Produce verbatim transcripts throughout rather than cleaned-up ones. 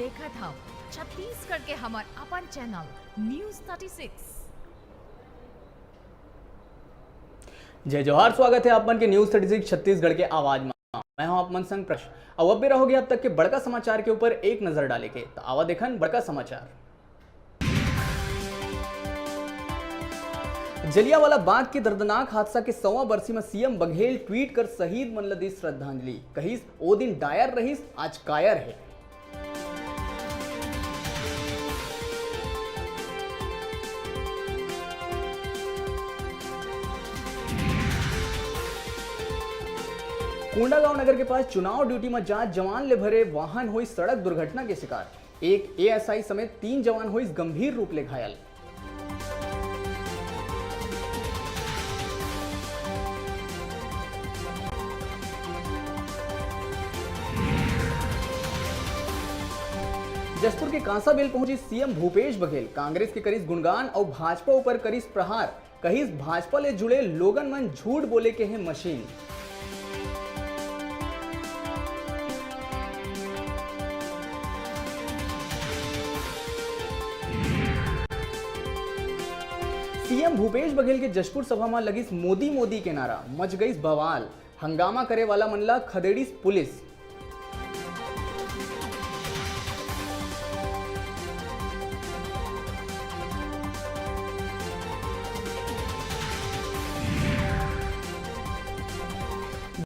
देखत हव छत्तीसगढ़ के हमर अपन चैनल न्यूज़ थर्टी सिक्स। जय जोहार, स्वागत हे आप मन के न्यूज़ थर्टी सिक्स छत्तीसगढ़ के आवाज मा। मैं हूं आप मन संग प्रश। अउ अब बेरा होगे अब तक के बड़का समाचार के ऊपर एक नजर डाले के। त आवा देखन बड़का समाचार। जलियांवाला बाग के दर्दनाक हादसा के सौवां बरसी म सीएम बघेल ट्वीट कर शहीद मन ल दिस श्रद्धांजलि। कहिस, "ओ दिन डायर रहिस, आज कायर हे।" कोंडागांव नगर के पास चुनाव ड्यूटी म जात जवान ले भरे वाहन होइस सड़क दुर्घटना के शिकार। एक एएसआई समेत तीन जवान होइस गंभीर रूप ले घायल। जशपुर के कांसाबेल पहुंचिस सीएम भूपेश बघेल, कांग्रेस के करिस गुणगान अउ भाजपा ऊपर करिस प्रहार। कहिस, भाजपा ले जुड़े लोगन मन झूठ बोले के हे मशीन। सीएम भूपेश बघेल के जशपुर सभा म लगिस मोदी मोदी के नारा, मच गइस बवाल। हंगामा करे वाला मन ला खदेड़िस पुलिस।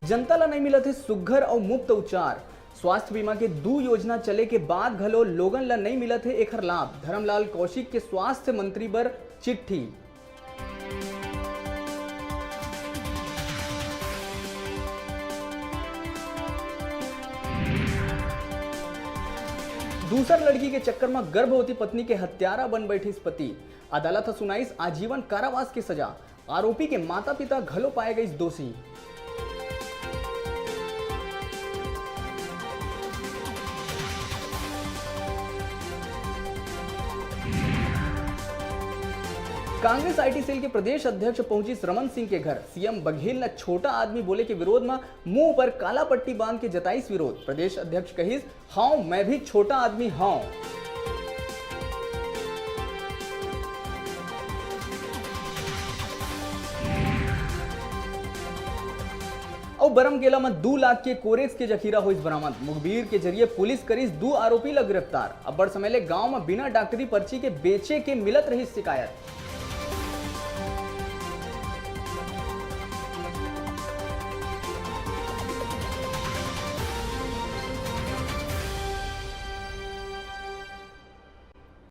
जनता ला नइ मिलत हे सुग्घर अउ मुफ्त उपचार। स्वास्थ्य बीमा के दू योजना चले के बाद घलो लोगन ला नइ मिलत हे एखर लाभ। धरमलाल कौशिक के स्वास्थ्य मंत्री बर चिट्ठी। दूसर लड़की के चक्कर म गर्भवती पत्नी के हत्यारा बन बैठिस पति। अदालत ह सुनाइस आजीवन कारावास के सजा। आरोपी के माता-पिता घलो पाए गइस दोषी। कांग्रेस आईटी सेल के प्रदेश अध्यक्ष पहुंचिस रमन सिंह के घर। सीएम बघेल ल छोटा आदमी बोले के विरोध म मुंह पर काला पट्टी बांध के जताइस विरोध। प्रदेश अध्यक्ष कहिस, "हौं, मैं भी छोटा आदमी हौं।" अउ बरमकेला म दू लाख के कोरेक्स के जखीरा होइस बरामद। मुखबिर के जरिए पुलिस करिस दू आरोपी ल गिरफ्तार। अब्बड़ समय ले गांव म बिना डॉक्टरी पर्ची के बेचे के मिलत रहिस शिकायत।